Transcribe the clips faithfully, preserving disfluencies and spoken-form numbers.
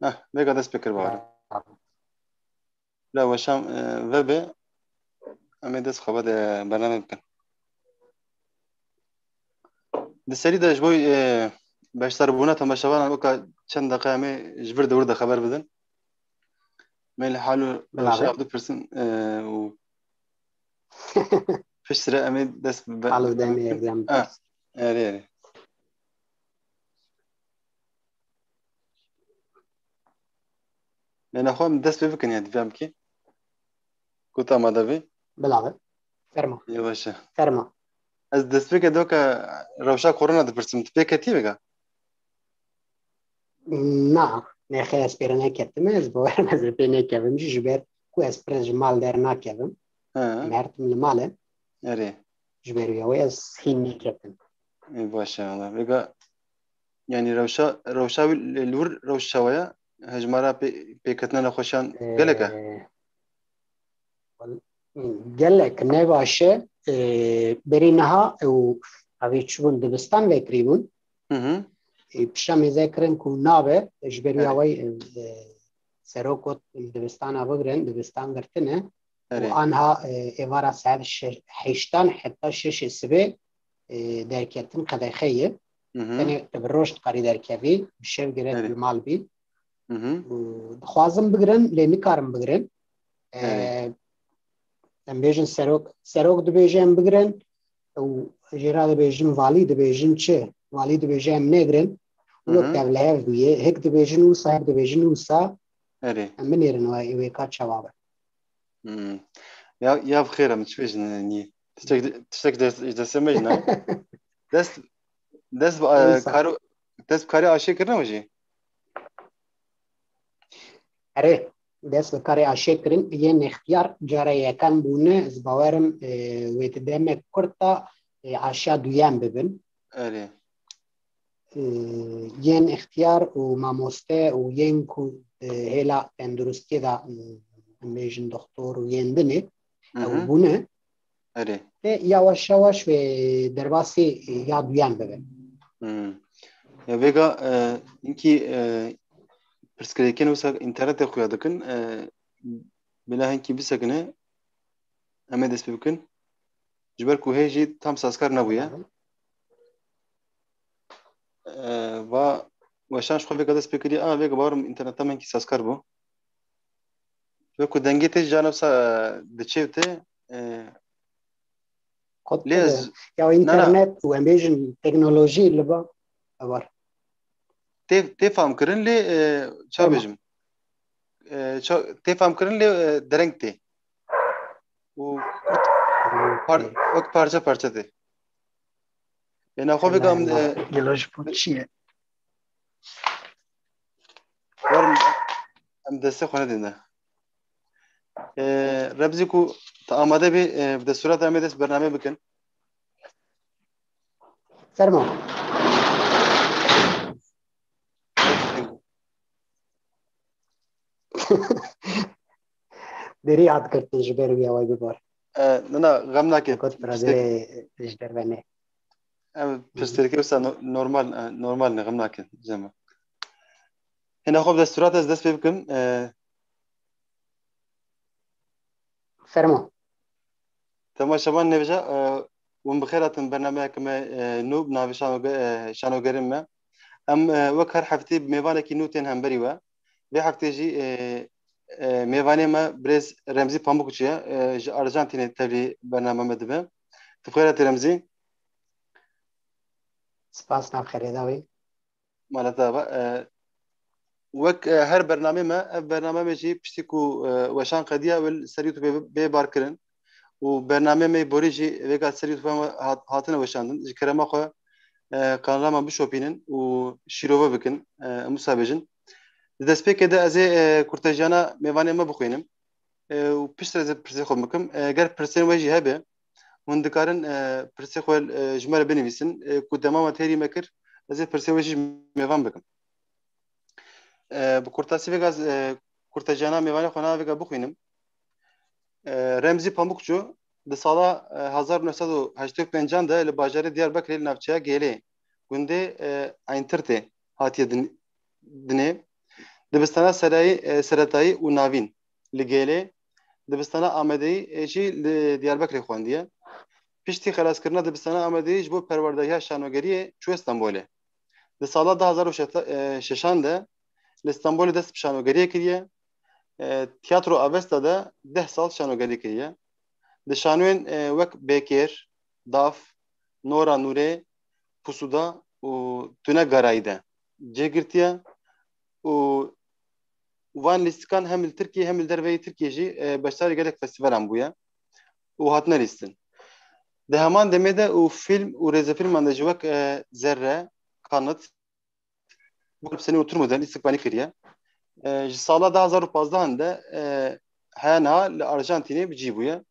Heh, vêga dest pê kir bawer. Bila weşan, e, vebe, em ê dest xwe bide bername bikin. Di serî de ji bo, e, beşdarbûna temaşevanan weka çend deqe em ê ji vir de wir de xeber bidin. Em ê li hal û Bila be. Şev bipirsin, e, û piştre em ê dest bi Hal û demê ev dem Ah, erê, erê. Lê nexwe em dest pê bikin ya, divê em kî. Ku tu amade bî? Bila be. Ferma. Yavaşe. Ferma. Ez destpêkê doke rewşa korona dipirsim. Tu pê ketî vêga? Na, nexê ez pê re neketime, ez bawerim ez ê pê nekevim jî, ji ber ku ez pir ji mal dernakevim. He. Em her tim li mal e. Erê. Ji ber wî yawê ez hîn neketim. Ê, baş e, wala. Vêga, yanî rewşa, rewşa wî li, li wir rewş çawa ye? Hejmara pê-, pêketina nexweşiyan gelek e? Ee, Gelek ne baş e. Ee, berî niha ew evî çûbûn dibistan vekirîbûn. Hı hı. Ee, pişa mêze kirin ku nabe, ji ber wî Evet. awayî, e, serok got dibistana bigrin, dibistan girtine. Û Evet. anha, e, êvara saet şe-, heştan heta şeşê sibê, e, derketin qedexe ye. Hı hı. Tenê tu bi roj dikarî derkevî, bi şev gerek Evet. li mal bî. Hı hı. Û dixwazin bigirin, lê nikarin bigirin. Ee, Evet. em bêjin serok, serok dibêje em bigirin û jê re dibêjin valî dibêjin çi? Valî dibêje em negirin. Hı Wek hı. tevlihev bûye. Hek dibêjin wisa, hek dibêjin wisa. Erê. Em binêrin wê, wê ka çawa be. Hmm. Ya, ya bi xêr e, min çi bêjin, e, nî. Tiştek, tiştek dest, ji destê me jî ne. Dest, dest bi, e, Neyse. karo, dest bi karê aşê kirine mi jî? Erê, dest bi karê aşê kirin, yên extiyar cara yekem bûne, ez bawerim, e, wê di demek kurt de, e, aşa duyem bibin. Erê. E, yên extiyar û mamoste û yên ku, e, hêla tenduristiyê de, e, em bêjin doktor û yên dinê, Hı ew hı. bûne. Erê. Lê yawaş yawaş wê derbasî, e, ya duyan bibe. Hmm. Ya vêga, e, hinkî, e, pirsgirêkên wisa înternetê xuya dikin, e, bila hinkî bisekine, em ê dest pê bikin. Ji ber ku hê jî tam sazkar nebûye. E, va weşan ji xwe vêga dest pê kiriye, a vêga bawerim înterneta me hinkî sazkar bû. Wek ku dengê te jî carna wisa diçe û tê, e, Kot lê ez, ya na, na. Înternet û em bêjin teknolojî li ba, evar. Tê, tê fam kirin lê, e, ça Tamam. bêjim? E, ça, tê fam kirin lê, e, dereng tê. Û wek par-, Okey. wek parça parça tê. Ê, nexwe vêga em, e, Gelo ji bo çi ye? Werim em destê xwe nedîne. E, Remzî ku tu amade bî, e, bi destûrata em ê dest bernamê bikin. Fermo. Derî hat girtin ji ber wî away bibar. E, na, na, xem nake. Kot biraderê ji derve ne. Em pirsgirêkê wisa no-, normal, e, normal ne, xem nake, cema. Hêna xwe bi destûrat ez dest pê bikim. E, Fermo. Temaşevan nêvîja, e, hûn bi xêr hatin bernameyeke me, e, nû bi navê şanoge-, e, şanogerên me. Em, e, wek her heftê bi mêvanekî nû tên hemberî we. Vê heftê jî, e, e, mêvanê me birêz Remzî Pamukçi ye. E, ji Arjantînê tevlî bername me dibe. Tu bi xêr hatî Remzî. Spas nav xêrê dawî. Mala te ava. E, wek, e, her bernamê me, ev bername me jî piştî ku, e, weşan qediya, wê li ser YouTube bê, bê bar kirin. Û bernamê me borî jî vêga ser YouTube me hat-, hatine weşandin. Ji kerema xwe, e, kanala me bişopînin û şîrove bikin, e, em wisa bêjin. Di destpêkê de ez ê, e, kurtejiyana mêvanê me bixwînim. E, û piştre ez ê pirsê xwe bikim. E, ger pirsên we jî hebe, hûn dikarin, e, pirsê xwe, e, ji me re binivîsin, e, ku dema me têrî me kir, ez ê pirsê we jî ji mêvan bikim. E, bi kurtasî vêga, e, kurteciyana mêvanê xwe nava vêga bixwînim. E, Remzî Pamukçu di sala, e, hezar û neh sed û heştê û pêncan de li bajarê Diyarbekirê li navçeya Gêlê, gundê, e, Eyntirtê hatiye din-, dinê. Dibistana serayî, e, seretayî û navîn li Gêlê, dibistana Amedeyî, e, jî li Diyarbekirê xwendiye. Piştî xelaskirina dibistana Amedeyî ji bo perwerdehiya şanogeriyê çûye Stenbolê. Di sala du hazar û şeş, e, şeşan de li Stenbolê dest bi şanogeriyê kiriye. E, Tiyatro Avesta de deh sal şanogerî kiriye. Di şanoyên, e, wek Bêkêr, Daf, Nora Nûrê, Pusuda û Tune Garayî de cih girtiye û van lîstikan hem li Tirkiyê hem li derveyî Tirkiyê jî, e, beşdarî gelek festîvalan bûye û hatine lîstin. Di heman demê de û fîlm û rêzefîlman de jî wek, e, Zerre, Kanıt, Kalp Seni Unutur Mu de lîstikvanî kiriye. E, ji sala du hazar û pazdeh de, e, heya niha li Arjantînê bi cî bûye.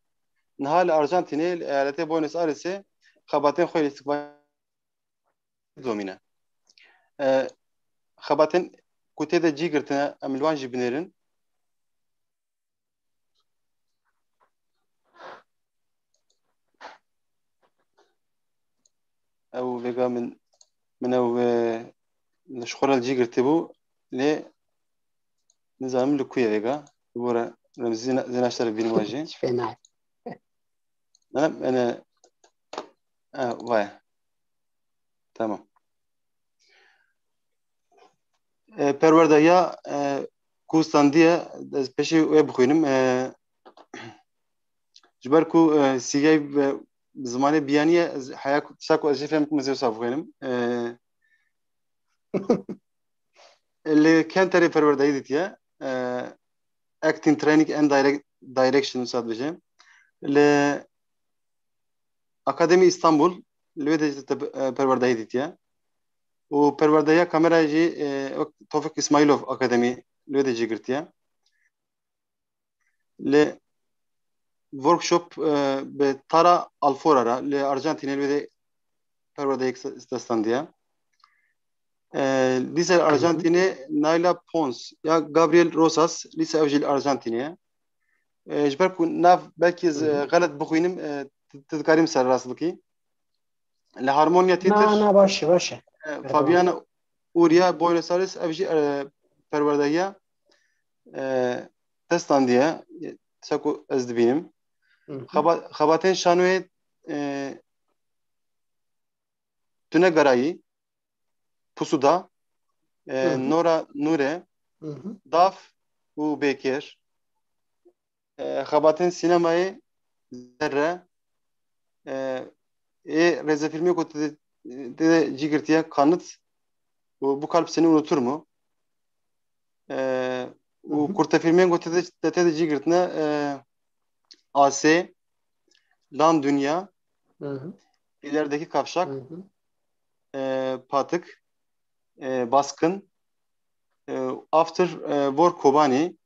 Niha li Arjantînê, li eyaletê Buenos Airesê xebatên xwe lîstikvanî domîne. E, xebatên ku tê de cî girtine, em li wan jî binêrin. Ew vêga min, min ew, e, ji xwe re li cî girtibû, lê nizanim li ku ye vêga. Ji bo re, em zîna, zîna ji te re bînim we jî. Hiç fena. Ne, ne, e, vay. Tamam. E, perwerdehiya, e, ku standiye, ez pêşî wê bixwînim. E, ji ber ku, e, sîgey bi zimanê biyaniye, ez heya ku, tişta ku ez jê fêm bikim, ez ê wisa bixwînim. E, li Kenterê perwerdehî dîtiye. E, Acting Training and Direct-, Direction wisa dibêje. Li Akademi Îstanbul li wê de te-, e, perwerdehî dîtiye. Û perwerdehiya kamera jî, e, wek Tofik Îsmaîlov Akademî li wê de cî girtiye. Li workshop, e, bi Tara Alfora re li Arjantînê li wê de perwerdehiyek se-, sestandiye. E, Lîse Arjantînê Naila Pons ya Gabriel Rosas, lîse ev jî li Arjantînê ye. E, ji ber ku nav belkî ez, e, xelet bixwînim, e, tu, tu dikarî min serrast bikî. Li Harmonia Theater, na, na, baş e, baş e. E, Fabiana Uria Buenos Aires, ev jî, e, perwerdehiya, e, te standiye, e, tişta ku ez dibînim. Hı hı. Xeba-, xebatên şanoyê, e, Tune Garayî, Pusuda, e, Hı hı. Nora Nure, Hı hı. Daf û Bêkêr, e, xebatên sînemayê Zerre, e, ê rêzefîlmê ku tê de, tê de cî girtiye Kanıt û Bu Kalp Seni Unutur Mu? E, û Hı hı. kurtefîlmên ku tê de, tê de cî girtine, e, Asê, Lan Dünya, Hı hı. İlerideki Kavşak, Hı hı. e, Patık, e, Baskın, e, After, e, Work Kobani,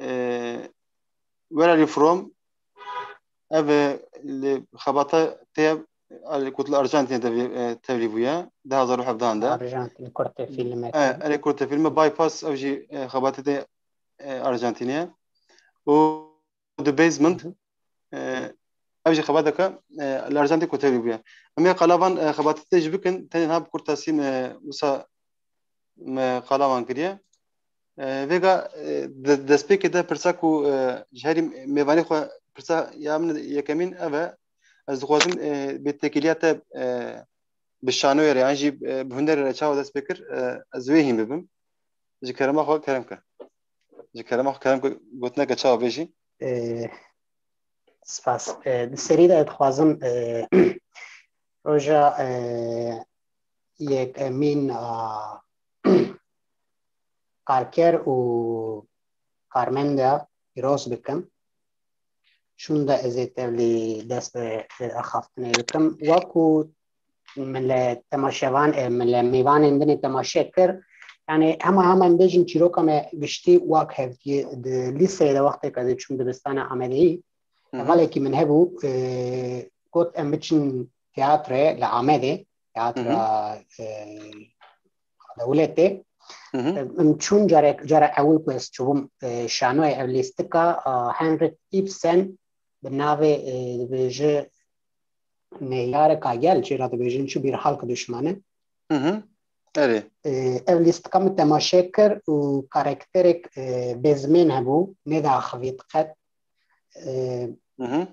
e, Where Are You From? Ev, e, li xebata te, e, ku li Arjantînê de, e, tevlî bûye, du hazar û hevdehan de. Arjantîn, kurtefîlmek. E, erê kurtefîlme Bypass, ev jî, e, xebatê te, e, Arjantînê ye. Û The Basement, Hı hı. e, ev jî xebateke, e, li Arjantînê ku tevlî bûye. Em ê qala van, e, xebatê te jî bikin, tenê niha bi kurtasî me wisa me qala wan kiriye. E, vêga, e, de-, destpêkê de pirsa ku, e, ji herî mêvanê xwe pirsa ya min yekemîn ev e. Ez dixwazim, e, bi têkiliya te, e, bi şanoyê re yan jî, e, bi hunerê re çawa dest pê kir, e, ez wê hîn bibim. Ji kerema xwe kerem ke. Ji kerema xwe kerem ke gotineke çawa bêjî. E, spas. E, di serî de dixwazim, e, roja, e, yekemîn a karker û karmenda pîroz bikim. Şûnde ez ê tevlî dest bi, e, axaftinê bikim. Wekû min li temaşevan, e, min li mêvanên din ê temaşe kir. Yani hema hema em bêjin çîroka me giştî wak hevdiyê di lîseyê de wextê ez ê çûm dibistana Amedeyî. Hı hı. Hevalekî min hebû, e, got em biçin teatre li Amedê, teatra, Hı hı. e, dewletê. Hı hı. Em çûn carek, cara ewil ku ez çûbûm, e, şanoyê ev lîstika, e, Henrik Ibsen bi navê, e, dibêje Neyareka Gel, jê re dibêjin çi bir halk düşmanı. Hı hı. Erê. E, ev lîstika min temaşe kir û karakterek, e, bêzmên hebû, nêdiaxivît qet. E, Hı hı.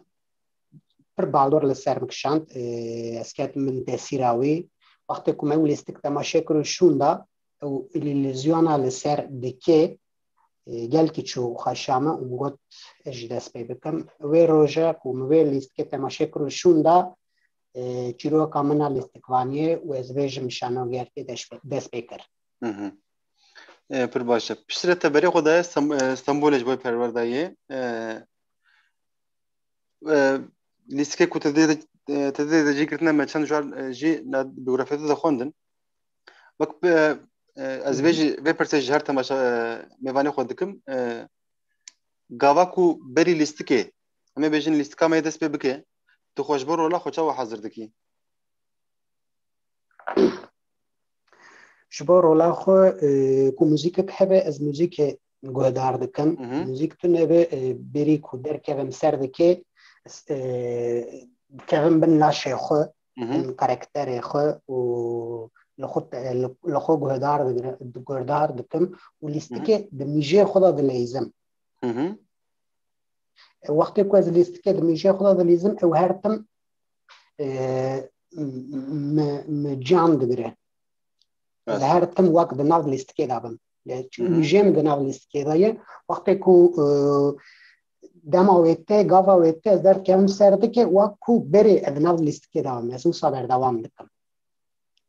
Pir balor li ser min kişand, e, ez ketim bin tesîra wî. Wextê ku me ew lîstik temaşe kir û şûnda, ew îlîzyona li ser dikê, e, gelkî çû xweşa min û min got, ez jî dest pê bikim. Wê roja ku min wê lîstikê temaşe kir û şûnda, e, çîroka min a lîstikvaniyê û ez bêjim şanogertê dest pê, dest pê kir. Hı hı. E, pir baş e. Piştre te berê xwe daye Stem-, e, Stenbolê ji bo perwerdayê. E, e, lîstikê ku te dê de, e, te dê de cî girtine me çend car, e, jî na biyografiyê te de xwendin. Wek, e, e, ez Hı vê hı. jî, vê pirsê ji her temaşa, e, mêvanê xwe dikim. E, gava ku berî lîstikê, em ê bêjin lîstika me yê dest pê bike, tu xwe ji bo rola xwe çawa hazir dikî? Ji bo rola xwe, e, ku muzîkek hebe, ez muzîkê guhdar dikim. Hı hı. Muzîk tune be, e, berî ku derkevim ser dikê, e, dikevim bin laşê xwe, Hı hı. bin karakterê xwe û li xwe te-, li, li xwe guhdar digre-, guhdar dikim û Hı hı. lîstikê di mîjê xwe de dileyzim. Hı hı. E, wextê ku ez lîstikê di mîjê xwe de dilîzim, ew her tim, e, m-, mi, mi can digire. Ez Rast. her tim wek di nav lîstikê de bim. Lê çi Hı hı. mîjê min di nav lîstikê de ye. Wextê ku, e, dema wê tê, gava wê tê, ez derkevim ser dikê, wek ku berê ez di nav lîstikê de bim. Ez wisa berdewam dikim.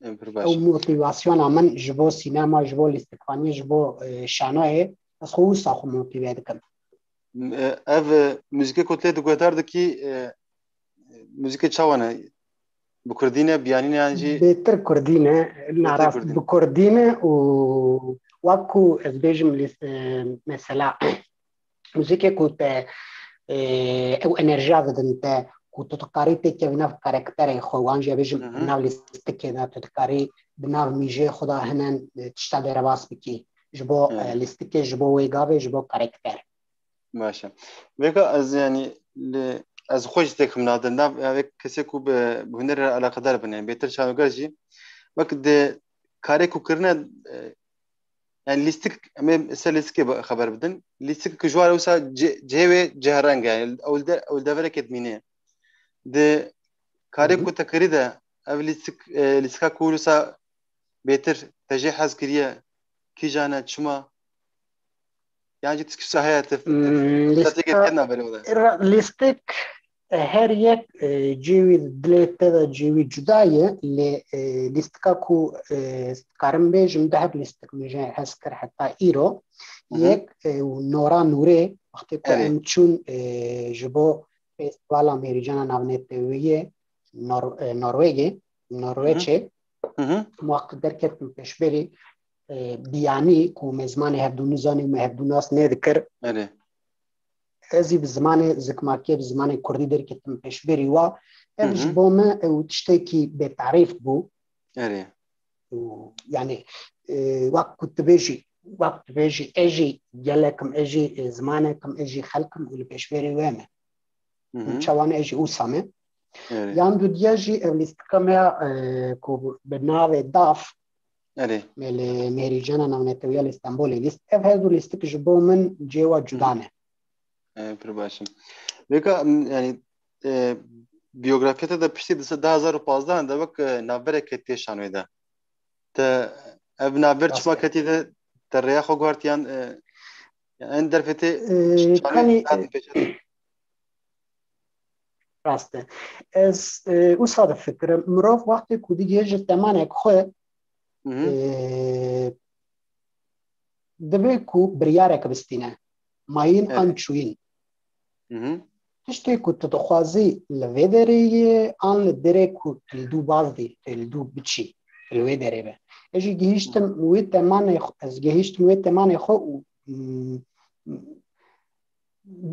Em pir baş. Ew motivasyona min ji bo sînema, ji bo lîstikvaniyê, ji bo, e, şanoyê, ez xwe wisa xwe motive dikim. M-, e, ev, e, muzîkê ku tu lê diguhdar dikî, e, muzîkê çawa ne? Bi kurdî ne, biyanî ne yan jî? Bêtir kurdî ne, Bêtir narast kurdî. bi kurdî ne û wek ku ez bêjim lîs-, e, mesela, muzîkê ku te, e, ew enerjiya didin te, ku tu dikarî têkevî nav karakterê xwe, wan jî bêjim Hı hı. nav lîstikê de, tu dikarî di nav mîjê xwe de henen, e, tişta derbas bikî. Ji bo, Evet. e, lîstikê, ji bo wê gavê, ji bo karakter. Baş e. Vêka ez, yanî, li, ez xwe jî têkim nadir. Nav, ya, vê kesê ku bi, bi hunerê re eleqedar bin, yanî bêtir şanoger jî. Wek di karê ku kirine, e, yanî lîstik, em ê ser lîstikê bi, xeber bidin. Lîstik ku ji war wisa cê-, cihê wê cehreng e, yanî ew li de-, ew li deverekê dimîne. Di karê Hı hı. ku te kirî de, ev lîstik, e, lîstika ku wisa bêtir te jê hez kiriye, kîjan e, çima? Yan jî tişkî wisa heye te, te, Hmm, te lîstika, têkê têna berê wada? ra-, lîstik, e, her yek, e, cihê wî dilê te de cihê wî cuda ye, lê, e, lîstika ku, e, karim bêjim, du heb lîstik min jê hez kir heta îro. Hı hı. Yek, e, û Nora Nûrê, wextê ku Erê. em çûn, e, ji bo Festîvala Mêrîcana Navneteweyê Nor-, e, Norwegê, Hı hı. Norweçê, Hı hı. wextê derketin pêşberî, e, biyanî ku me zimanê hevdû nizanî û me hevdû nas nedikir. Erê. Ez jî bi zimanê zikmakê, bi zimanê kurdî derketim pêşberî wa. Ev Hı hı. ji bo me ew tiştekî bêtarîf bû. Erê. Û, yanî, e, wek ku tu bêjî, wek tu bêjî, ez jî gelek im, ez jî, e, zimanek im, ez jî xelk im û li pêşberî wê me. Hı hı. Çawan ez jî wisa me. Erê. Yan dudiya jî ev lîstika me ya, e, ku bi navê DAF, Erê. me li Mêrîcana Navnetewiya li Stenbolê lîst. Ev her du lîstik ji bo min cêwa Hı hı. cuda ne. E, pir baş im. Vêka, m, yanî, e, biyografiya te de piştî di se-, du hezar û pazdeh de wek, e, navbereke tê şanoyê de. Te ev navber Rast çima e. ketî de te rêya xwe guhart yan, e, yan en derfetê E, şanoyê kanî, hatin e, pêşhatî? Rast e. Ez, e, wisa difikirim. Mirov wextê ku digihêje temanek xwe, Hı hı. e, divê ku biryarek bistîne. Mayîn Evet. an çûyîn. Hı hı. Tiştê ku tu dixwazî li vê derê ye, an li derê ku tu li dû baz dî, tu li dû biçî, tu li wê derê be. Ez jî gihiştim wê temanê xwe, ez gihiştim wê temanê xwe û, mm,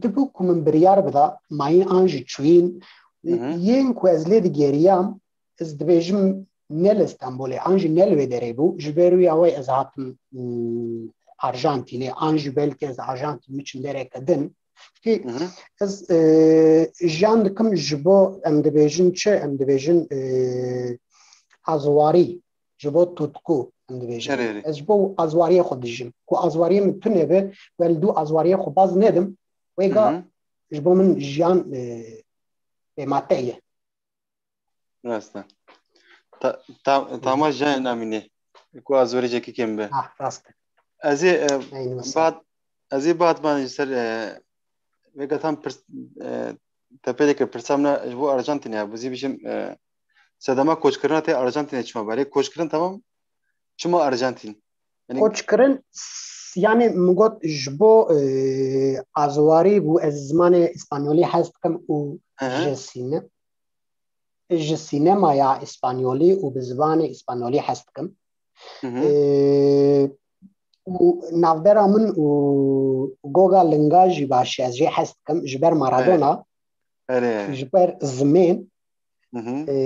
dibû ku min biryar bida, mayîn an jî çûyîn. Hı hı. Yên ku ez lê digeriyam, ez dibêjim ne li Stenbolê, an jî ne li wê derê bû. Ji ber wî awayî ez hatim, mm, Arjantînê, an jî belkî ez Arjantîn biçim dereke din. Çimkî Hı hı. ez, e, jiyan dikim ji bo, em dibêjin çi? Em dibêjin, e, haziwarî. Ji bo tutku, em dibêjin. Erê, erê. Ez ji bo azwariyê xwe dijim. Ku azwariyê min tune be, we li dû azwariyê xwe baz nedim, wê ga Hı hı. ji bo min jiyan, e, bêmate ye. Rast e. Ta-, ta-, tama jiyana namîne. Ku azwariyê kêm be. Ah, rast e. Ez ê, e, Eyni wisa. Bat, ez ê bat ban ji ser, e, vêga tam pirs, e, te pê dike pirsa min ji bo Arjantîna, bu zî bijim, e, sedema koçkirina tê Arjantîna çima be? Lê koçkirin tamam, çima Arjantîn? Yani Koçkirin, s-, yani min got ji bo, e, azwarî bû, ez zimanê îspanyolî hez dikim û Hı hı. ji sîne-, ji sînemaya îspanyolî û bi zimanê îspanyolî hez dikim. Hı hı. E, û navbera min û goga linga jî baş e, ez jê hez dikim, ji ber Maradona, Erê. ji ber zimên, Hı hı. e,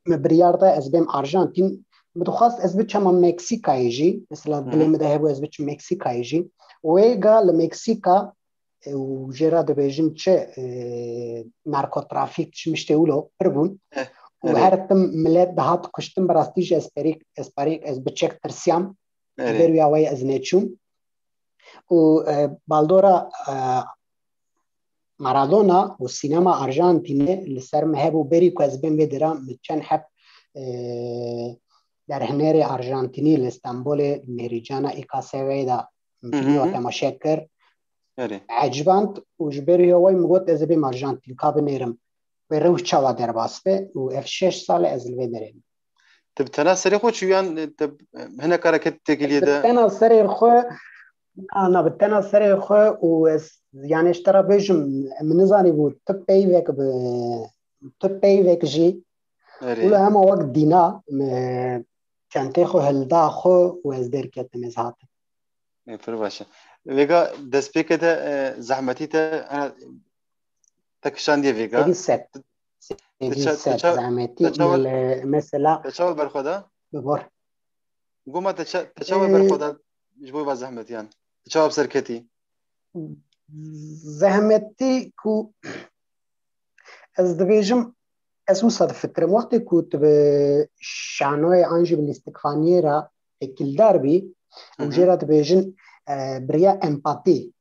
me biryar da ez bêm Arjantîn. Min dixwast ez biçema Meksîkayê jî. Mesela Hı hı. dilê min de hebû ez biçim Meksîkayê jî. Wê ga li Meksîka, e, û jê re dibêjin çi, e, narkotrafîk, çi miştê wilo pir bûn. Eh, Û erê. her tim milet dihat kuştin, bi rastî jî ez perîk, ez parîk, ez bi çek tirsiyam. Erê. Ber wî awayî ez neçûm. Û, e, baldora, e, Maradona û sînema Arjantînê li ser min hebû, berî ku ez bêm vê dira, min çend heb, e, derhênerê Arjantînî li Stenbolê, Mêrîcana İKSV'yê de Hı hı. filmê temaşe kir. Erê. Eciband û ji ber wî awayî min got ez ê bêm Arjantîn, ka binêrim. Wê rewş çawa derbas be û ev şeş sal e ez li vê derê me. Tu bi tena serê xwe çû yan, e, tu, e, hinek kareke tekiliyê de? Bi tena serê xwe, na, na, bi tena serê xwe û ez, yani, ji te re bêjim, min nizanîbû tu peyvek bi, tu peyvek jî, Erê. wilo hema wek dîna, me çentê xwe hilda xwe û ez derketim, ez hatim. E, pir baş e. Vêga destpêkê te, e, zehmetî te, e, te kişandiye vêga. Sêvî sed. Te, te Sêvî ça-, te sed ça-, zehmetî, te çawa, mal, e, mesela te çawa berxwe da? Bibor. Goma te ça-, te çawa Ee, berxwe da ji bo va zehmetiyan? Te çawa bi ser ketî? Zehmetî ku ez dibêjim, ez wisa difikirim. Wextê ku tu bi şanoyê an jî bi lîstikvaniyê re têkildar bî, Hı û hı. jê re dibêjin, e, biriya empatî.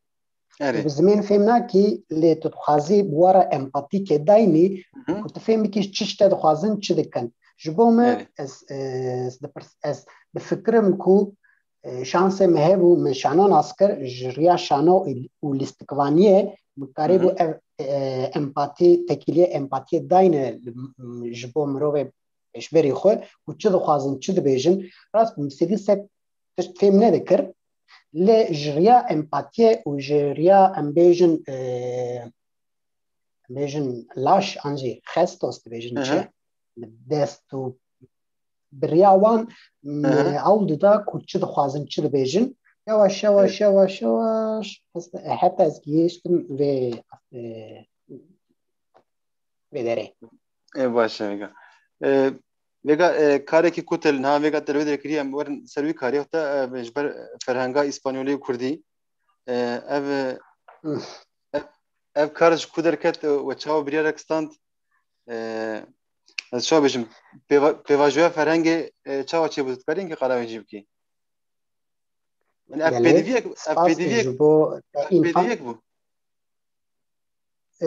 Erê. Tu bi zimên fêm nakî, lê tu dixwazî bi we re empatîkê daynî, Hı hı. ku tu fêm bikî çi ji te dixwazin, çi dikin. Ji bo me, Erê. ez, e, ez dipirs-, ez difikirim ku, e, şansê me hebû, min şano nas kir, ji riya şano û lîstikvaniyê min karîbû Hı hı. ev, e, empatî, tekîliyê empatiyê dayne, m-, ji bo mirovê pêşberî xwe û çi dixwazin, çi dibêjin. Rast, min sêvî sed tişt fêm nedikir. Lê ji riya empatiyê û ji riya, em bêjin, e, em bêjin laş an jî gestos dibêjin Hı hı. çi? Dest û bi riya wan, Hı hı. me ew dida ku çi dixwazin, çi dibêjin. Yavaş, yavaş, Evet. yavaş, yavaş, heta ez gihiştim vê, e, vê derê. E, baş e, vêga. E, vêga, e, karekî ku te li niha vêga te li wê derê kiriye, em werin ser wî karî, heta, e, ji ber ferhenga îspanyolî û kurdî. E, ev, e, Üf. ev, ev kar ji ku derket, e, we çawa biryarek stand? E, ez çawa bêjim? Pêva-, pêvajoya ferhengê, e, çawa çêbû? Tu dikarî hinkî qala wê jî bikî? Yani ev Gelê, pêdiviyek, ev spas pêdiviyek, ji bo te ev înfan. pêdiviyek bû. E,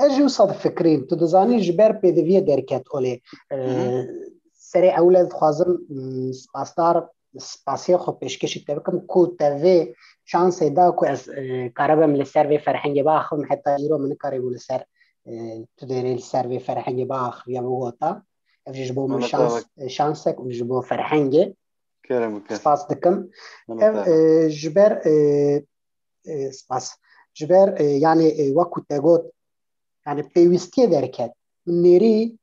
ez jî wisa difikirîm. Tu dizanî ji ber pêdiviyê derket olê. E, Hı hı. serê ewil ez dixwazim, m, spasdar, spasiyê xwe pêşkêşî te bikim ku te vê şansê da ku ez, e, karibim li ser vê ferhengê biaxivim. Heta îro min nikarîbû li ser, e, tu dêrê li ser vê ferhengê biaxiviya bigota. Ev jî ji bo min Wala şans, te e, şansek û ji bo ferhengê. Kerem bike. Spas dikim. Wala Ev, te e, ji ber, e, e, spas. Ji ber, e, yani, e, wek ku te got, yani pêwîstiyê derket. Min nêrî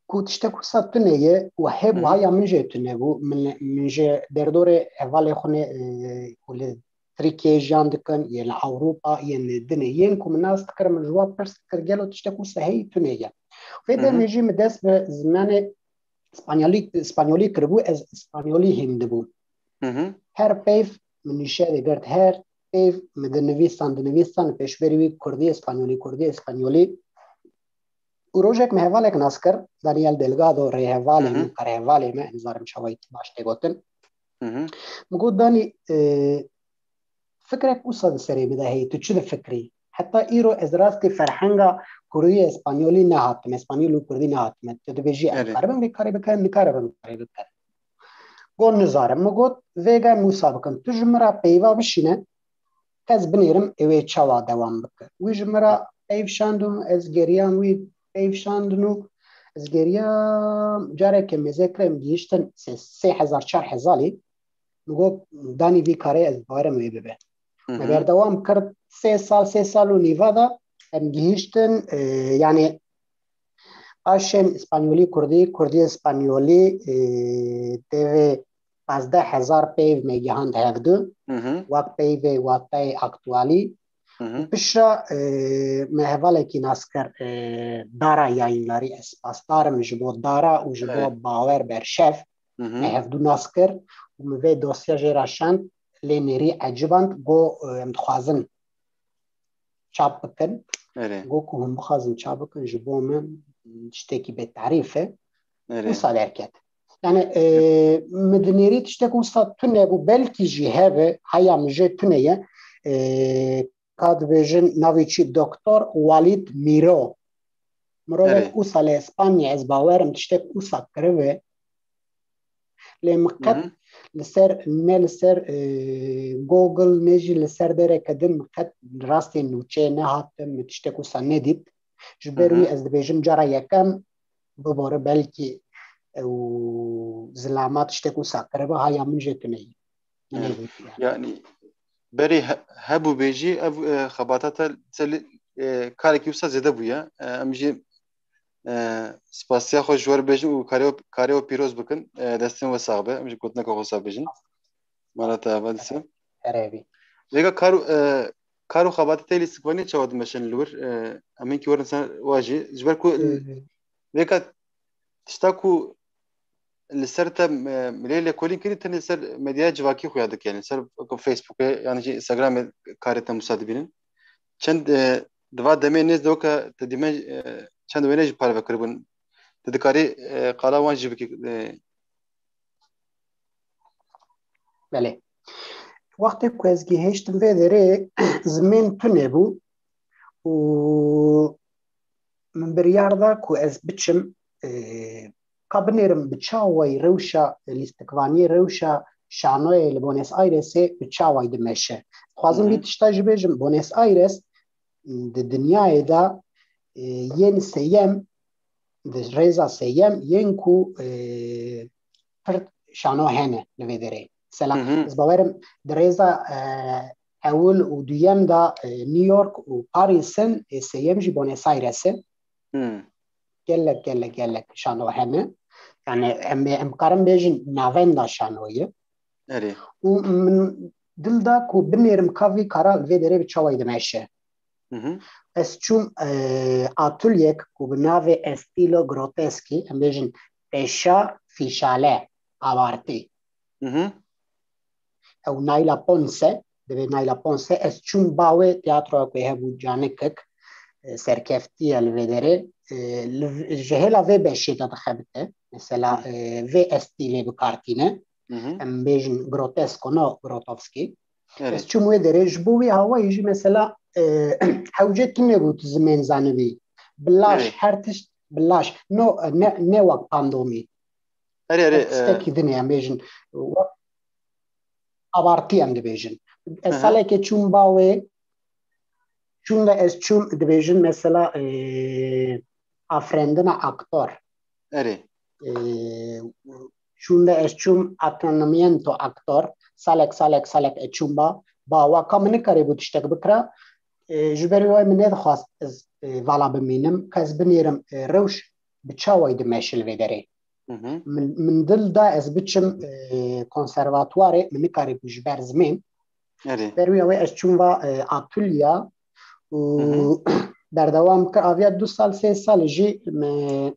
ku tiştek wisa tune ye û hebû Hı hı. haya min jê tune bû. Min, min ji derdorê hevalê xwe ne, e, ku li Tirkiyeyê jiyan dikin, yên li Ewropa, yên li dinê. Yên ku min nas dikir, min ji wan pirs dikir, gelo tiştek wisa heyî tune ye. Vê Hı hı. demê jî min dest bi zimanê Spanyolî, Spanyolî kiribû, ez Spanyolî hîm dibûm. Hı hı. Her peyv min nîşe digirt, her peyv min dinivîsan, dinivîsan, pêşberî wî Kurdî, Spanyolî, Kurdî, Spanyolî. Û rojek me hevalek nas kir, Daniel Delgado, rêhevalê Hı hı. min, karhevalê me, em zarim çawa yî baş tê gotin. Hı hı. Min got, Danî, e, fikrek wisa di serê min de heye, tu çi difikirî? Heta îro ez rastî ferhenga kurdî, espanyolî nehatime, espanyol û kurdî nehatime. Tu dibêjî, em Evet. karibin vê karê bikin, nikaribin karê bikin. Got, nizarim. Min got, vêga em wisa bikin. Tu ji min re peyva bişîne, ez binêrim, ê wê çawa dewam bike. Wî ji min re peyv şand û ez geriyam, wî peyv şandin û ez geriyam. Careke mêze kir em gihiştin sê, sê hezar, çar hezarî. Min got, Danî, vî karê ez bawerim wê bibe. Hı hı. Me berdewam kir, sê sal, sê sal û nîva de em gihiştin, e, yani, aşên îspanyolî kurdî, kurdî îspanyolî, e, tevê pazdeh hezar peyv me gihand hevdu, Hı hı. wek peyvê watayê aktualî. Hı hı. Piştre, e, me hevalekî nas kir, e, Dara Yayınları, ez spasdar im ji bo Dara û ji bo Evet. Bawer Berşev. Hı hı. Me hevdu nas kir û min vê dosya jê re şand, lê nêrî eciband, got, e, em dixwazin çap bikin. Erê. Got ku hûn bixwazin çap bikin, ji bo min tiştekî bêtarîf e. Erê. Wisa derket. Yani, e, min di nêrî tiştek wisa tune bû, belkî jî hebe, heya min jê tune ye. E, ka dibêjin navê çi? Doktor Walid Miro. Mirovek Erê. Wisa li Espanya, ez bawerim tiştek wisa kiribe. Lê min qet Hı hı. li ser, ne li ser, e, Google, ne jî li ser dereke din min qet rastê nûçeyê nehatim, min tiştek wisa nedît. Ji ber Hı hı. wî ez dibêjim cara yekem bibore, belkî ew zilama tiştek wisa kiribe, haya min jê tune ye. Min Evet. negotiye. Yani berê he-, hebû bêjî ev, e, xebata te ser li, e, karekî wisa zêde bûye. E, em jî, e, spasiya xwe ji we re bêjin û karê we, karê we pîroz bikin. E, destên we sax be. Em jî gotineka xwe sax bêjin. Mala te ava dise. Erê bî. Vêga kar û, e, kar û xebatê te lîstikvaniyê çawa dimeşin li wir? E, em hinkî werin ser wa jî. Ji ber ku Hı hı. vêga tişta ku li ser te, e, lê lêkolîn kirî, tenê ser medyaya civakî xuya dike, yani ser weke Facebookê, yani jî Instagramê karê te wisa dibînin. Çend, e, di va demê nêz de weke te dîme, e, çend wêne jî parve kiribûn. Tu dikarî, e, qala wan jî bikî, e, Belê. Wextê ku ez gihiştim vê derê, zimên tune bû û min biryar da ku ez biçim, e, ka binêrim bi çawayî rewşa lîstikvaniyê, rewşa şanoyê li Buenos Airesê bi çawayî dimeşe. Dixwazim Hı hı. vî tişta jî bêjim, Buenos Aires di dinyayê de, e, yên sêyem, di rêza sêyem yên ku, e, pir şano hene li vê derê. Mesela, Hı hı. ez bawerim di rêza, e, ewil û duyem de, e, New York û Paris in, ê sêyem jî Buenos Aires e. Hı. Gelek, gelek, gelek şano hene. Yani em, em karin bêjin navenda şanoyê. Erê. Û min dil da ku binêrim ka vî kara li vê derê bi çawayî dimeşe. Hı hı. Ez çûm, e, atulyek ku bi navê Estilo Groteski, em bêjin peşa fîşale, abartî. Hı hı. Ew Naila Ponce, divê Naila Ponce, ez çûm ba wê, teatroya ku hebû Canikik, e, serkeftiye li vê derê, e, li v-, ji hêla vê beşê de dixebite. Mesela, Hı. e, vê estîlê bi kar tîne. Hı hı. Em bêjin grotesko, no Grotowski. Evet. Ez çûm wê derê, ji bo wê hawayî jî mesela, e, hewce tune bû tu zimên zanibî. Bi laş, Evet. her tişt bi laş. No, ne, ne wek pandomî. Erê, erê, Her e, tiştekî din e, em bêjin. Wek abartî em dibêjin. Ez Hı hı. salekê çûm ba wê, çûm de ez çûm dibêjin mesela, e, afirandina aktor. Erê. E, çûm de ez çûm atrenamiento aktor. Salek, salek, salek ez çûm ba. Ba wa ka min nikarîbû tiştek bikira. E, ji ber wê min nedixwast ez, e, vala bimînim. Ka ez binêrim, e, rewş bi çawayî dimeşe li vê derê. Hı hı. Min, min dil da ez biçim, e, konservatuwarê, min nikarîbû ji ber zimên. Erê. Ber wî ew ê ez çûm va, e, atulya û Hı hı. berdewam kir. Aviya du sal, sê sal jî me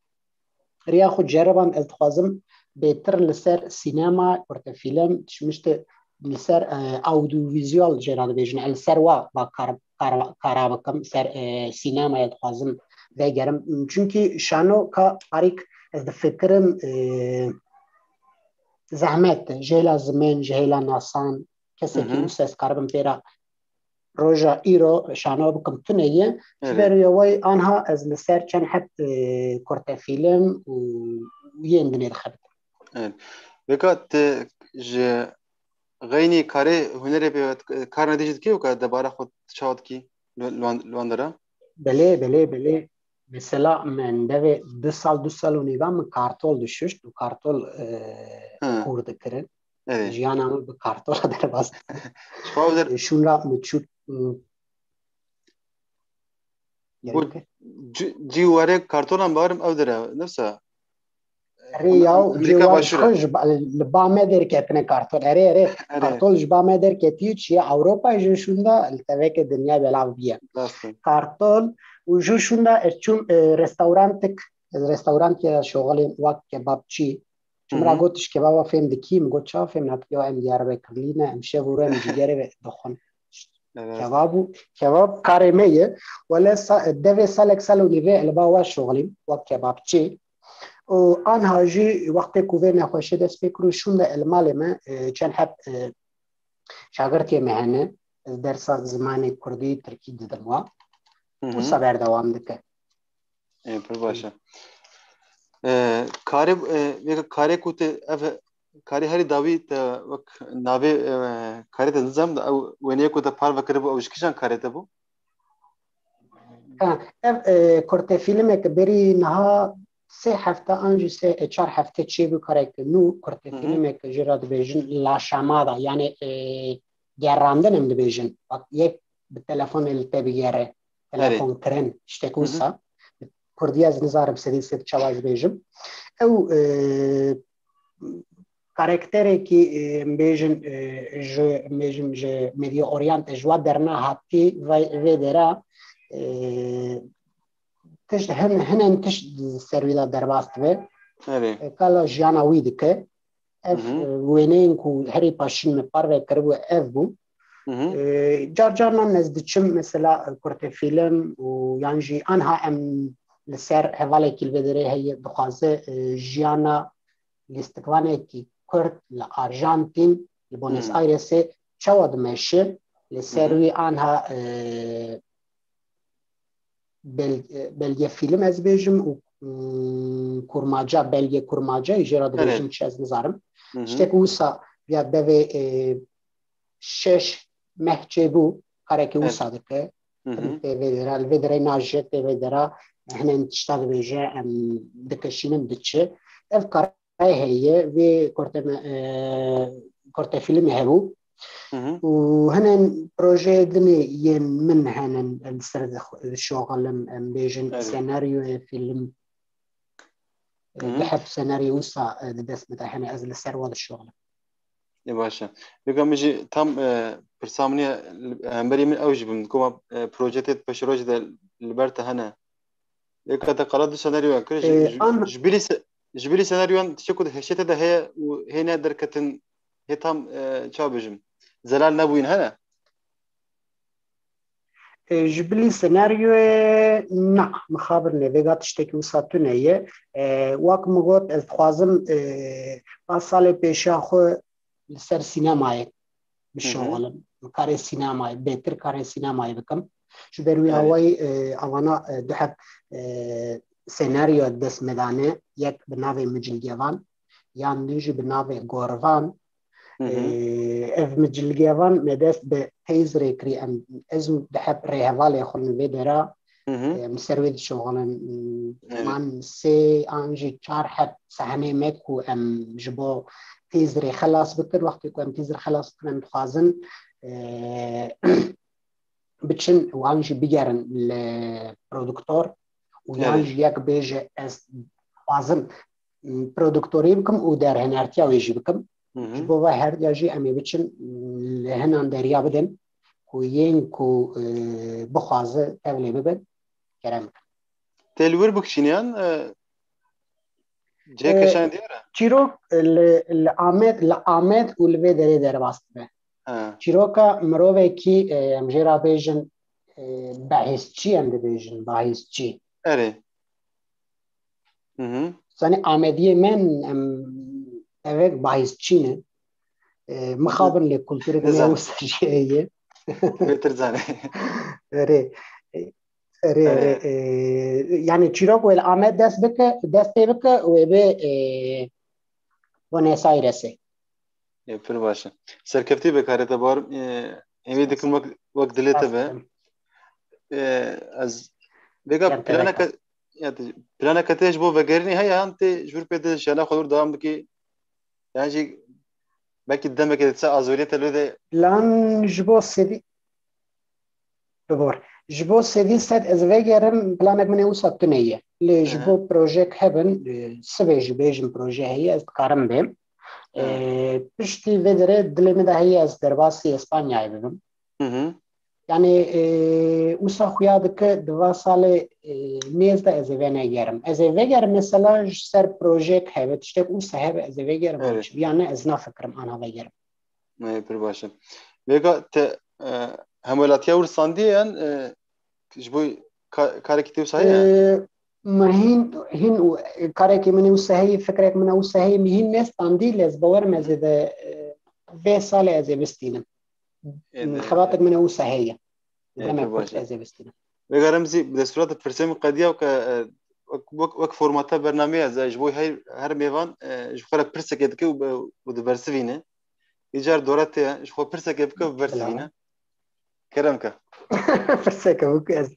riya xwe ceriband, ez dixwazim bêtir li ser sînema, kurtefîlm, tişmişte li ser, e, audiovîzual jê re dibêjin. Ez li ser wa va kar, kar, kara bikim, ser, e, sînemaya dixwazim vegerim. Çunkî şano ka tarîk ez difikirim, e, zehmet e. Ji hêla zimên, ji hêla nasan, kesekî wisa ez karibim pê re roja îro şano bikim tune ye. Ji ber wê anha ez li ser çend heb, e, kurtefîlim û yên dinê dixebitim. Evet. Vêka te ji xeynî karê hunerê pê ve, karna dî jî dikî û ka debara xwe çawa dikî li wan, li wan dera? Belê, belê, belê. Mesela min devê du sal, du sal û nîva min kartol dişuşt û kartol, e, Hı. kûr dikirin. Evet. Jiyana min bi kartola derbas. Ji xwe ew der- Şûn ra min çû, ım, Bu gerek- ci-, cî warê kartolan barim ew dere, nefsa. Erê yaw, Amerîka cêwar Başûr e. Xwe ji ba, li ba me derketine kartol. Erê, erê. Erê. Kartol ji ba me derketî û çiye Ewropa, ji şûnda li teveke dinya belav biye. Rast e. Kartol û ji şûnda ez çûm, e, restaurantik, ez restaurantiye şoxilê wak kebapçî. Çi min ra gotiş, kebaba fêm dikî? Min got, çawa fêm nakî? Ya em Diyarbekirlî ne, em şev û roj em cîgerê ve dixwin. Evet. Kebab û, kebab karê me ye. Wele sa, devê salek sal û nîvê li ba we şoxilîm, wek kebapçî. Û anha jî wextê ku vê nexweşê dest pê kir û şûnde li malê me, e, çend heb, e, şagirtê me hene. Ez dersa zimanê kurdî, tirkî didim wa. Hı hı. Wisa berdewam dike. Ê, pir baş e. E, karê, e, vê karê ku te ev karê herî dawî te wek navê, e, karê te dizem, ew wêneyê ku te parve kiribû, ew ji kîjan karê te bû? Ha, ev, e, kurtefîlmek berî niha sê hefte an jî sê, e, çar hefte çêbû, kareke nû, Hı hı. kurtefîlmek jê re dibêjin La Chamada, yani, e, gerandin em dibêjin. Bak, yek bi telefonê li te bigere, Erê. telefon kirin, tiştek Hı hı. wisa. Kurdiya ez nizarim sedî sed çawa ez bêjim. Ew, e, karakterekî, e, em bêjin, e, ji, em bêjin ji Medya Orient, ji wa derna hatî vê, vê dera, e, tişt, hin, hinin tişt ser wî de derbas dibe. Erê. E, kala jiyana wî dike. Ev, Hı hı. e, wêneyên ku herî paşîn me parve kiribû ev bû. Hı hı. E, car carnan ez diçim mesela kurtefîlim û yan jî anha em li ser hevalekî li vê derê heye dixwaze, e, jiyana lîstikvanekî kurd li Arjantîn, li Buenos Hı. Airesê çawa dimeşe, li ser Hı hı. wî anha, e, bel-, e, belgefîlim ez bêjim û, mm, kurmaca, belge kurmaca, jê re dibêjin Evet. çi ez nizarim. Hı hı. Tiştek wisa ya devê, e, şeş meh çêbû, karekî Evet. wisa dike. Hı hı. Tê vê dera, li vê derê naje, tê vê dera hinin tişta dibêje, em dikeşînin diçe. Ev kar heye, vê kurte me, e, kurtefîlimê hebû. Hı hı. Û hinin projeyê dinê yên min henin, em ser dixwe-, şoxelim, em bêjin Evet. senaryoyê fîlim. E, Hı hı. Dihep senaryo wisa, e, di dest min de hene, ez li ser wan dişoxelim. Ê baş e. Vêga min jî tam, e, pirsa min ye, li, hemberî min ew jî bim. Koma, e, proje tê di pêşerojê de li ber te hene. Ê ka te qala du senaryoyan kir, ji, Ee, ji, an- ji bilî se-, ji bilî senaryoyan tiştek ku di hişê te de heye û hê ne derketin, hê tam, e, ça bijim, zelal nebûyin hene? Ee, ji bilî senaryoyê na, mixabir ne, vêga tiştekî wisa tune ye. Ee, wak min got, ez dixwazim, ee, ba salê pêşiya xwe li ser sînemayê Hı hı. bişoxelim. Karê sînemayê, bêtir karê sînemayê bikim. Ji ber wî Evet. awayî, e, avana, e, du heb, e, senaryo dest me dane. Yek bi navê Micilgevan, yan din jî bi navê Gorvan. Hı hı. E, ev Micilgevan me dest bi teyzirê kirî. Em, ez û du heb rêhevalê xwe li vê dera Hı hı. Em ser wê dişoxilin. Evet. Man sê an jî çar heb sehnê me ku em ji bo tîzirê xelas bikin. Wextê ku em tîzir xelas bikin, em dixwazin, e, biçin wan jî bigerin li produktor û yan Evet. jî yek bêje ez dixwazim, m, produktorî bikim û derhinertiya wê jî bikim. Hı hı. Ji bo ve herdiya jî em ê biçin, m, li hinan deriya bidin ku yên ku, e, bixwaze tevlê bibin, kerem bikin. Tê li wir bikişîniyan, e, cihê E, keşanê diyar e? Çîrok, e, li, li Amed, li Amed û li vê derê derbas dibe. Ha. Çîroka mirovekî, e, em jê re bêjin, e, behîzçî em dibêjin, bahîzçî. Erê. Hı hı. Zanî Amediyê men em evek bahîzçî ne. E, mixabin lê kulturê me Nizam. wisa jî heye. Bêtir zanê. Erê. Erê, erê. E, yani çîrok wê li Amed dest bike, dest pê bike wê bê e, Buenos Airesê. Ê, pir baş e. Serkeftî be karê te bar. E, hêvî dikim wek, wek dilê te be. E, ez vêga Kem planeke peleke. Ya, te- planeke te ji bo vegerînê heye yan tê ji vir pê de jiyana xwe dewam dikî? Yan jî belkî demekê di se azoriyê te lê de Plan ji bo sedî bibor. Ji bo sedî sed ez vegerim, planek min ê wisa tune ye. Lê ji Ehe. Bo projek hebin, e, sibê jî bêjim proje heye, ez dikarim bêm. E, Ehe. Piştî vê derê dilê min de heye ez derbasî Espanyayê bibim. Hı hı. Yani e, wisa xuya dike di va salê e, nêz de ez ê venegerim. Ez ê vegerim mesela ji ser projek hebe, tiştek wisa hebe ez ê vegerim. Evet. Yani ez nafikirim ana vegerim. Ê, pir baş e. Vêga te e, hemwelatiya wir sandiye yan e, ji bo ka- karekî te wisa heye? E, Me hîn, hîn û karekî min û seheyî, fikrek min û seheyî min hîn nestandî, lê ez bawerim ez ê de e, vê salê ez ê bistînim. Ê, de- Xebatek min û seheyî. Ê, Demek pir baş kurt e. Ez ê bistînim. Vêga Remzî, bi destûra te pirsê min qediya ke e, wek, wek, wek formata bernameyê ez e, ji bo her, her mêvan e, ji xwe re pirsekê dike û, be- û dibersivîne. Îcar dora te ye, ji xwe pirsekê bike û bibersivîne. Kerem ke. Pirseke bû ku ez.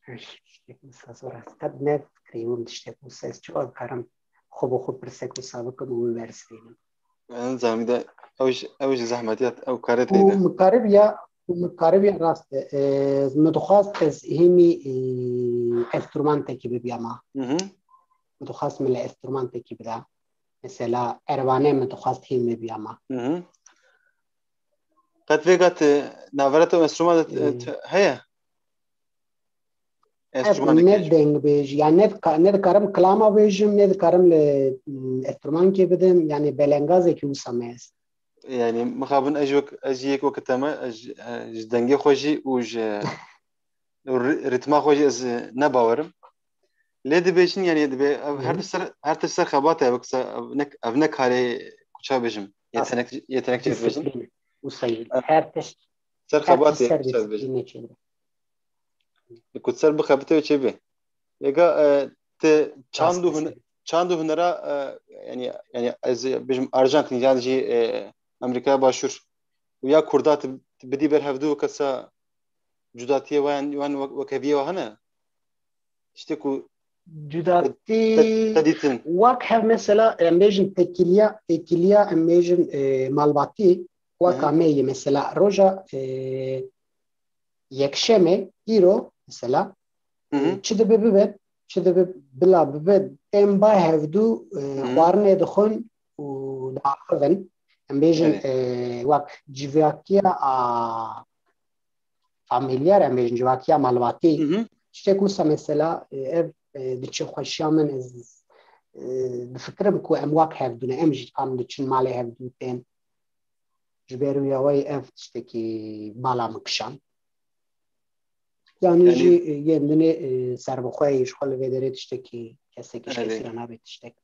Tiştek wisa zor e. Qet ne fikirî wim tiştek wisa ez çawa dikarim xwe bi xwe pirsek wisa bikim û bibersivînim. Nizam de ew jî, ew jî zehmetiyat, ew karê Û tê de. Min karibiya, û min karibiya rast e. E, Min dixwast ez hîmî e, enstrûmantekî bibiyama. Hı hı. Min dixwast min li enstrûmantekî bida. Mesela erbanê min dixwast hîmî bibiyama. Hı hı. Qet vêga te navera te enstrûman de Ee, te heye? Ez Enstrûmanekî ne heye. Dengbêj, yani ne, dika- ne dikarim kilama bêjim, ne dikarim li mm, enstrûmankê bidim, yani belengazekî wisa me ez. Yani mixabin ez wek, ez yek wek te me, ez, e, ji dengê xwe jî û ji û ri- ritma xwe jî ez, e, ne bawerim. Lê dibêjin, yani dibe ev her Hı. tişt ser, her tişt ser xebat e, ev, ev ne, ev ne karê ku ça bêjim. Yetenek, yetenek çê dibêjin. Disiplîn. Wisa yî. Her tişt, Ser her xebat tişt e, ser ku ça dibêjin. Disiplînê çêdibe. Ku ser bixebite çê bê. Vêga e, te çand û Rast hun, e. Çand û hunera e, yani, yani ez bêjim Arjantin yan jî e, Amerîkaya Başûr û ya Kurda tu, tu bidî ber hevdû kesa cudatiyê wan, wan wek, wekeviyê wan hene? Tiştê ku Cudatî te, te dîtin. Wek hev mesela em bêjin tekiliya, tekiliya em bêjin e, malbatî, wek Hı hı. Ameyê mesela roja e, yekşemê îro mesela Hı hı. e, çi dibe bibe, çi dibe bila bibe, em ba hevdû e, Hı hı. Xwarinê dixwin û diaxivin. Em bêjin Evet. e, wek civakiya a, familiar, em bêjin civakiya malbatî. Hı hı. Tiştek wisa mesela e, ev e, diçe xweşiya min ez e, difikirim ku em wek hevdû ne, em jî dikarin diçin malê hevdû tên. Ji ber wî awayî ev tiştekî bala min kişand. Yani Yani jî e, yên dinê e, serbixwe yî ji xwe li vê derê tiştekî kesekî ji Evet. kesî re nabe tiştek.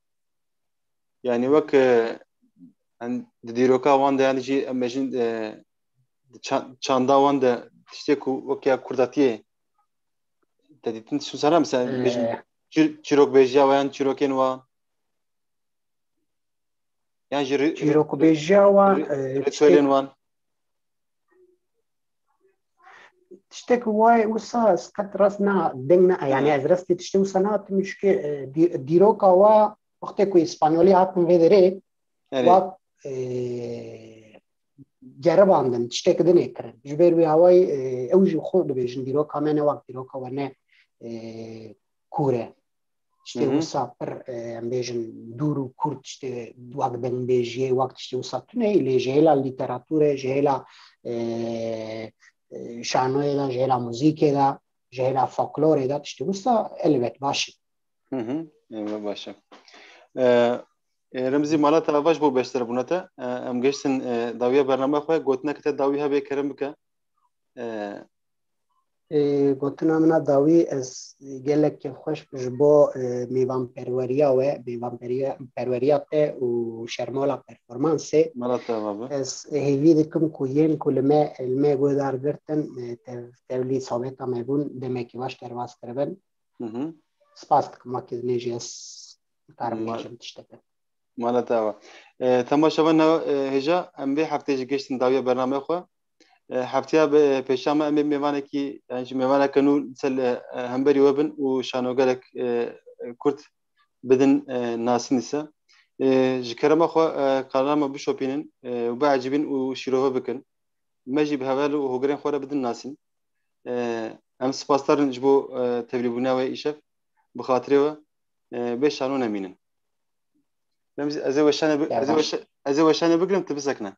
Yani wek e, em di dîroka wan de yani jî em bêjin e, di ça- çanda wan de tiştê ku wek ya kurdatiyê te dîtin tişt sana mesela bêjin E, çîr- çîrokbêjiya wan yan çîrokên wan yan jî ri- ri- Çîrokbêjiya wan ri- e, rituelên tiştek, wan. Tiştek wayê wisa ez qet rast na deng na, yani Hı. Ez rastî tiştê wisa nahatim çike e, dî- dîroka wa wextê ku îspanyolî hatin vê derê Erê. Wak e, geribandin, tiştek dinê kirin. Ji ber wî hawayî e, ew jî xwe dibêjin dîroka me ne wak dîroka we ne e, kûr e. Tiştê Hı hı. Wisa pir e, em bêjin dûr û kurt tiştê wak dengbêjiyê, wak tiştê wisa tune ye, lê ji hêla lîteraturê, ji hêla e, e, şanoyê de, ji hêla muzîkê de, ji hêla folklorê de tiştê wisa elbet baş e. Hı hı. Evet, baş e. E, e, Remzî, mala te ava ji bo beşdarebûna te. E, em gehiştin e, dawiya bernameya xwe, gotineke te dawî hebe kerem bike. E, Ê, gotina min a dawî, ez gelek kêfxweş ji bo, ê, mêvanperweriya we, mêvanperiya-, perweriya te û şermola performansê. Mala te ava. Ez hêvî dikim ku yên ku li me, li me guhdar girtin, ê, tev-, tevlî sohbeta me bûn, demekî baş derbas kiribin. Hı hı. Spas dikim, wekî dinê jî ez karim Ma-, bêjim tiştekî. Mala te ava. E, temaşevan, e, hêja, em vê heftê jî gihiştin dawiya bername xwe. E, hefteya bi pêşa me em ê mêvanekî, yani jî mêvaneke nû ser, e, hemberî we bin û şanogerek, e, kurt bidin, e, nasîn dîse. E, ji kerema xwe, e, kanala me bişopînin, e, û biecibîn û şîrove bikin. Me jî bi heval û hogirên xwe re bidin nasîn. E, em spasdar in ji bo, e, tevlîbûna we îşev. Bi xatirê we, e, bê şano nemînin. Em jî, ez ê weşane bi-, Ya ez ê baş. weşe-, ez ê weşane bigirim, tu bisekine.